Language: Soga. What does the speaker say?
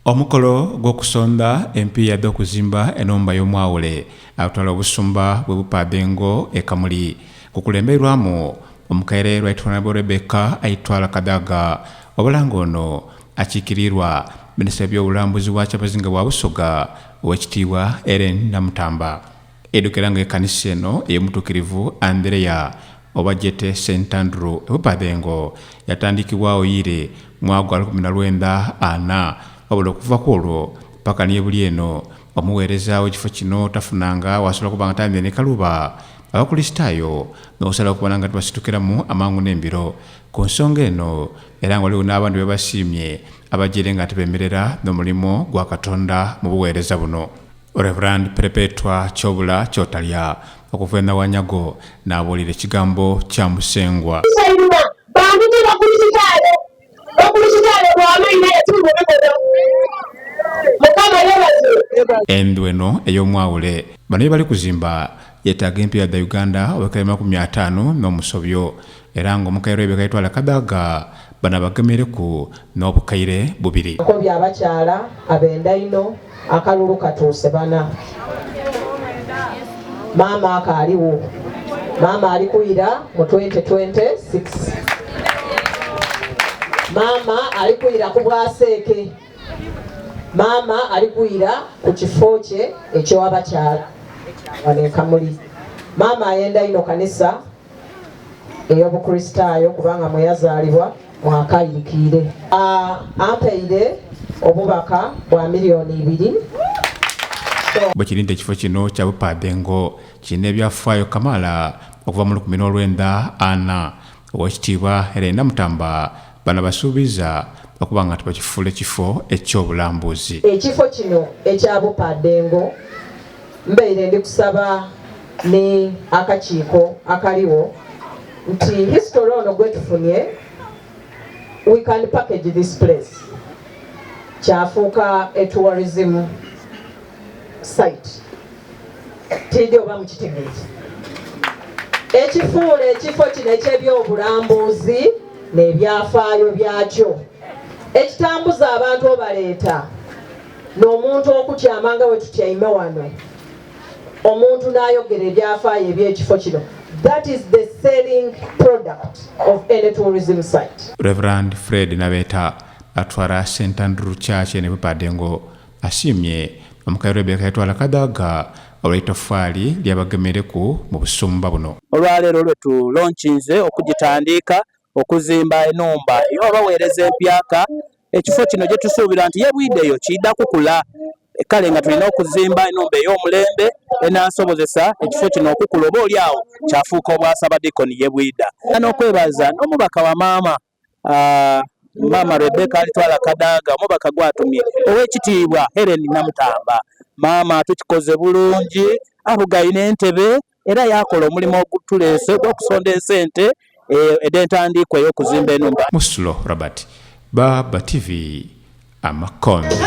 Omukolo gw'okusonda empiiya dh'okuzimba enhumba y'omwawule atwala obusumba bwe Bupadhengo e Kamuli gukulembeirwamu omukaire Right Honourable Rebecca Aitwala Kadaga wabula nga ono akiikiriirwa Minisita w'ebyobulambuzi bwa Kyabazinga bwa Busoga Owekitiibwa Ellen Namutamba. Eidhukira nga ekanisa eno ey'Omutuukirivu Andereya oba gyete Saint Andrew e Bupadhengo yatandikibwagho ire mwaka gwa 1904 wabula okuva kwolwo paka ni yebuli eno omuweereza w'ekifo kino tafunanga wasobola kuba nga tayambaire ni kaluba Abakulisitaayo n'okusalagho okubona nga tibasitukiramu amangu n'embiro ku nsonga eno era nga ghaligho n'abandi bebasiimye abajaire nga tibemerera n'omulimo gwa Katonda mu buweereza buno. Rev. Perpetua Kyobula Kyotalya okuva e Nawanyago n'abuulira ekigambo kya Musengwa. Einhuma bantu ti Bakurisitaayo. Bakurisitaayo bwa maina aye ti mu bikolwa. Mukama yebazibwe. Endhu eno ey'omwawule bano ye bali kuzimba yetaaga empiiya dha Uganda obwekaire 50 n'omusobyo era nga omukaire Rebecca Itwala Kadaga bano abagemeireku n'obukaire bubiri. Nkobye abakyala abenda inho akalulu katuuse bana. Maama akaaligho. Maama ali kwira mu 2026. Maama ali kwira ku bwaseeke. Maama ali kwira ku kifo kye eky'abakyala wano e Kamuli. Maama ayenda inho kanisa ey'Obukristaayo kubanga mwe yazaalibwa mwakairikiire. Ampaire obubaka bwa milioni ibiri. Bwe kiri nti ekifo kino kya Bupadhengo kirina ebyafaayo kamaala okuva mu 1904, Owekitiibwa Hellen Namutamba bano abasuubiza okuba nga tibakifuula ekifo eky'obulambuzi. Ekifo kino ekya Bupadhengo mbaire ndi kusaba ni akakiiko akaligho nti history ono gwetufunye we can package this place kyafuuka a tourism site. Tiidhi oba mukitegeire. Ekifuula ekifo kino eky'ebyobulambuzi n'ebyafaayo byakyo ekitambuza abantu obaleeta n'omuntu okutyama nga bwe tutyaime wano omuntu n'ayogera ebyafaayo eby'ekifo kino. That is the selling product of any tourism site. Reverend Fred Nabeeta atwala St Andrew Church eno e Bupadhengo asiimye omukaire Rebecca Itwala Kadaga olw'eitofaali lyabagemeireku mu busumba buno. Olwaleero lwe tulonkinze okugitandiika okuzimba enhumba ey'obaweereza empyaka ekifo kino gye tusuubira nti ye bwidheyo kiidha kukula kale nga tulina okuzimba enhumba ey'omulembe enaasobozesa ekifo kino okukula oba oli awo kyafuuka obwasabadikoni ye bwidha. N'okwebaza n'omubaka wa maama maama Rebecca Alitwala Kadaga omubaka gwatumye ow'ekitiibwa Hellen Namutamba. Maama tukikoze bulungi abugaine entebe era yakola omulimu ogutuleese ogw'okusonda esente edh'entandiikwa ey'okuzimba enhumba. Musulo Robert, Baba TV, Amakonde.